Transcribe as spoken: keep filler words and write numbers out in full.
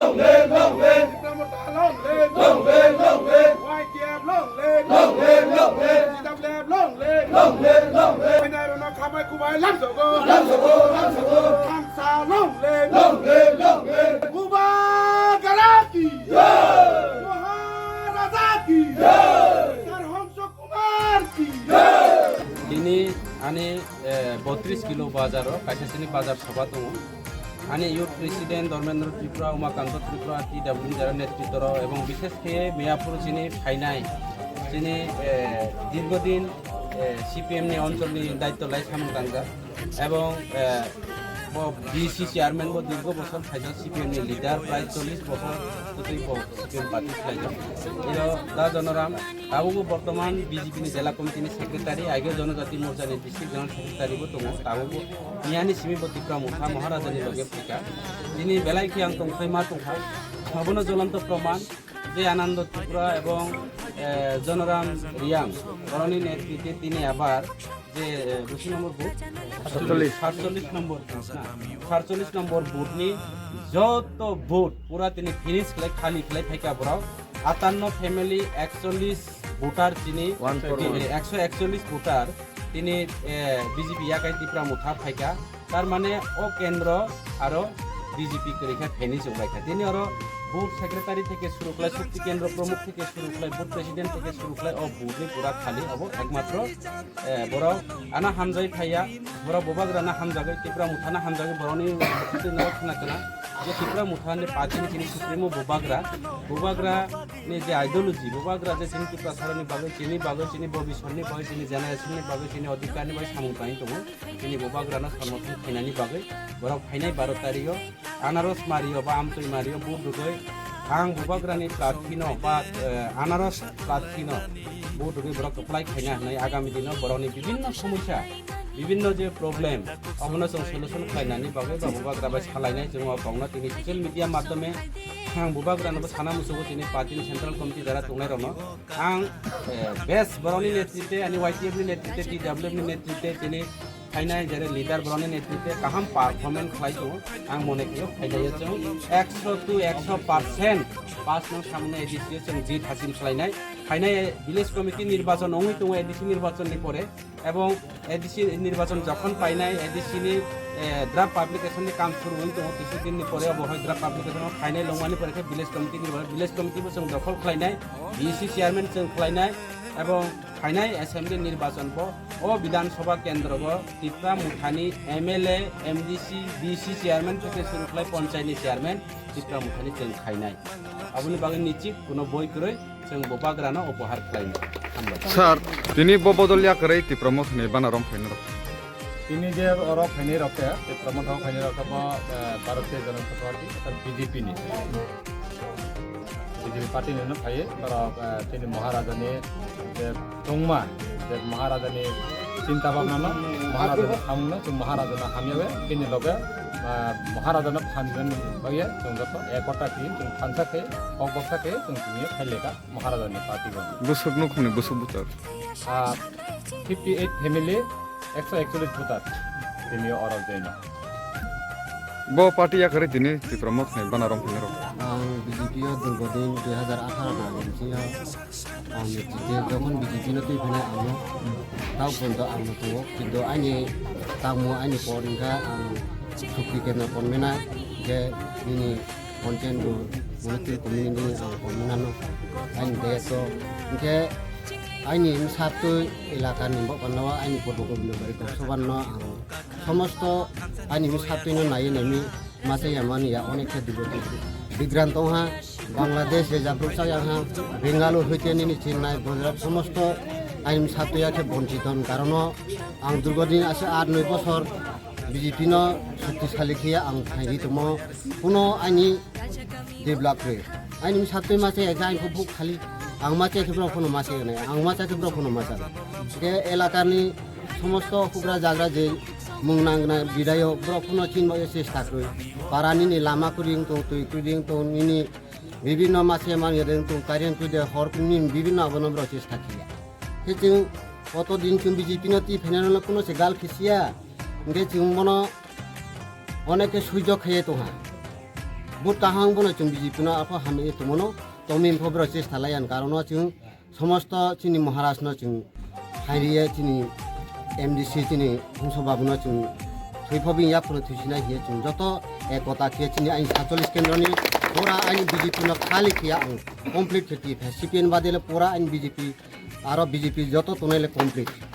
Long live, long live. Tipra Motha long live. Long live, long live. Y T F long live. Long live, long live. T W F long live. Long live, long live. Winner no khamai kubai lamsogo. Lamsogo, lamsogo. Thansa long live. Long live, long live. Bubagra ki jai. Maharaja ki jai. Sir Hongso Kumar ki jai. Tini ani, eh, botris kilo bazar o kaisa sini bazar sabha tongo. Ani youth president Dharmendra Tripura, Umakanta Tripura, T W jara netritwrok ebong bishesh khe Miyapur chini phainai chini, eh, dirgodin, eh, C P M ni oncholni daityo lai samung tangjak ebong, eh, bo B C chairman bo dirgo bosor phaijak C P M ni leader prai chollish bosor twi bo C P M party khlaijak. Iro da Jonoram tabukbo bortoman B J P ni jela committee ni secretary, aigeo Jonojati Morcha ni district general secretary bo tongo, tabukbo miyani simi bo Tipra Motha Maharaja ni loge phaikha. Tini belai khe ang tongthai ma tongkha. Abono jolonto proman je Anando Tripura ebong, eh, Jonoram Riyang boroni netrite tini abar je, eh, bisi number booth? Satchollish. Satchollish number booth na. Satchollish number booth ni joto booth pura tini finish khlai, khali khlai phaikha borok. Atanno family, ekchollish voter chini, One for one. Ekso ekchollish voter tini, eh, B J P yakai Tipra Motha phaikha. Tar mane o kendro aro B J P kwrwi kha, finish wng bai kha. Tini oro booth secretary theke suru khlai, shokti kendro pramukh theke suru khlai, booth president theke suru khlai, o booth ni pura khali obo ekmatro, eh, borok ano hamjai phaiya, borok Bubagrano hamjagwi, Tipra Mothano hamjagwi, borokni khna khna je Tipra Motha ni party ni chini supremo Bubagra, Bubagra ni je ideology, Bubagra je chini Tiprasaroni bagwi, chini bagwi, chini bobiswatni bagwi, chini generation ni bagwi, chini odhikar ni bagwi samung tangwi tongo. Chini Bubagrano somorthon khainani bagwi borok phainai baro tarikh o Anaros Mario ba Amtwi Mario vote rwgwi ang Bubagrani prarthino ba, eh, Anaros prarthino vote rwgwi borok kwplai khaina hwnwi agami dino borokni bibinno somosya, bibinno je problem, obono chwng solution khlainani bagwi ba Bubagra bai salainai chwng o kokno tini social media madhyome ang Bubagrano bo sana muchungo chini party ni central committee jara tongnairokno. Ang, eh, best borokni netrite, ani Y T F ni netrite, T W F ni netrite, chini phainai jere leader borokni netrite kaham performance khlai tongo. Ang mone khe phainai chwng ekso to ekso percent pass nang samung A D C o chwng jit hasil khlainai. Phainai village committee nirbachon wngwi tongo A D C nirbachon ni pore. Ebong A D C nirbachon jokhon painai, A D C ni, eh, draft publication ni kam suru wngwi tongo, kisu din ni pore obo hai draft publication o phainai longmani pore khe village committee ni, village committee bo chwng dokhol khlainai, V C chairman chwng khlainai, ebong phainai assembly nirbachon bo o Bidhan Sabha kendro bo Tipra Mothani M L A, M D C, V C chairman theke suru khlai ponchayat ni chairman Tipra Mothani chwng khainai. Aboni bagwi nichik kuno boi kwrwi. Chwng Bubagrano upohar khlainai. Hambai. Sir, tini bo bodol yakarwi Tipra Mothani bana romphai norok. Tini je oro phainai rok khe, Tipra Motha o phainai rok khe bo, eh, Bharatiya Janata Party, orthat B J P ni. B J P party ni no phaiwi, borok, eh, tini Maharaja ni je tongma, je Maharaja ni chinta bhabna no, Maharaja ni samung no, chwng Maharaja no hamya we, bini loge, eh, Maharaja no phan rwna bagwi chwng joto ekota khe, chwng thansa khe, kok boksa khe, chwng tini khaileka. Maharaja ni party bo. Busuk nukhungni busuk butar. Ah, fifty eight family, ekso ekchollish butar. Tini oro jaina. Bo party yakarwi tini Tipra Mothani bana romphai norok. Ang B J P o durgodin dui hazar atharo ni agini sini ang netrite jokhon B J P no twi phainai ang no tao porjonto ang no tongo. Kintu aini tangmo aini por wngkha ang sukti kendra konmena je nini content bo monitor community ang komunano aini deso. Hingke aini msatwi elakani bo kono aini purbo gobindobari kok sobanno ang somosto aini msatwino naiwi nemi masa yamani ya onek khe diboti bigran tongha. Bangladesh je jabruk chayang ha, Bengaluru hoite nini Chennai, Gujarat somosto aini msatwi ya khe bonchiton karono ang durgodin ase aat noi bosor B J P no shoktisali khe ang phaigwi tongmo. Kuno aini develop khe. Aini satwi masa ya jai ko buk khali. Ang masa khe borok phano masa nai. Ang masa khe borok phano masa. Ke elakani somosto hukra jagra je mung nangna bidayok borok phano chinma chesta khe. Parani ni lama kuring tong, twi kuring tong, nini bibinno masa man yadeng tong, karen kude hor kuning bibinno abono borok chesta khe. Khe chwng koto din chwng B J P no twi phainani kuno se gal khisiya. Hingke chwng bono onek khe suijok khaiye tongha. Vote kaham bono chwng B J P no apho hamwi tongmano, tongmani pho borok chesta laiya, karon no chwng somosto chini Maharaj no chwng hairiye chini M D C chini Hongso Babu no chwng thwi pho bini yaphuno thwisinai hiye chwng joto ekota khe chini aini satchollish kendro ni pura aini B J P no khali khiya ang complete khe twi pha C P M bade le pura aini B J P aro B J P joto tongnai le complete.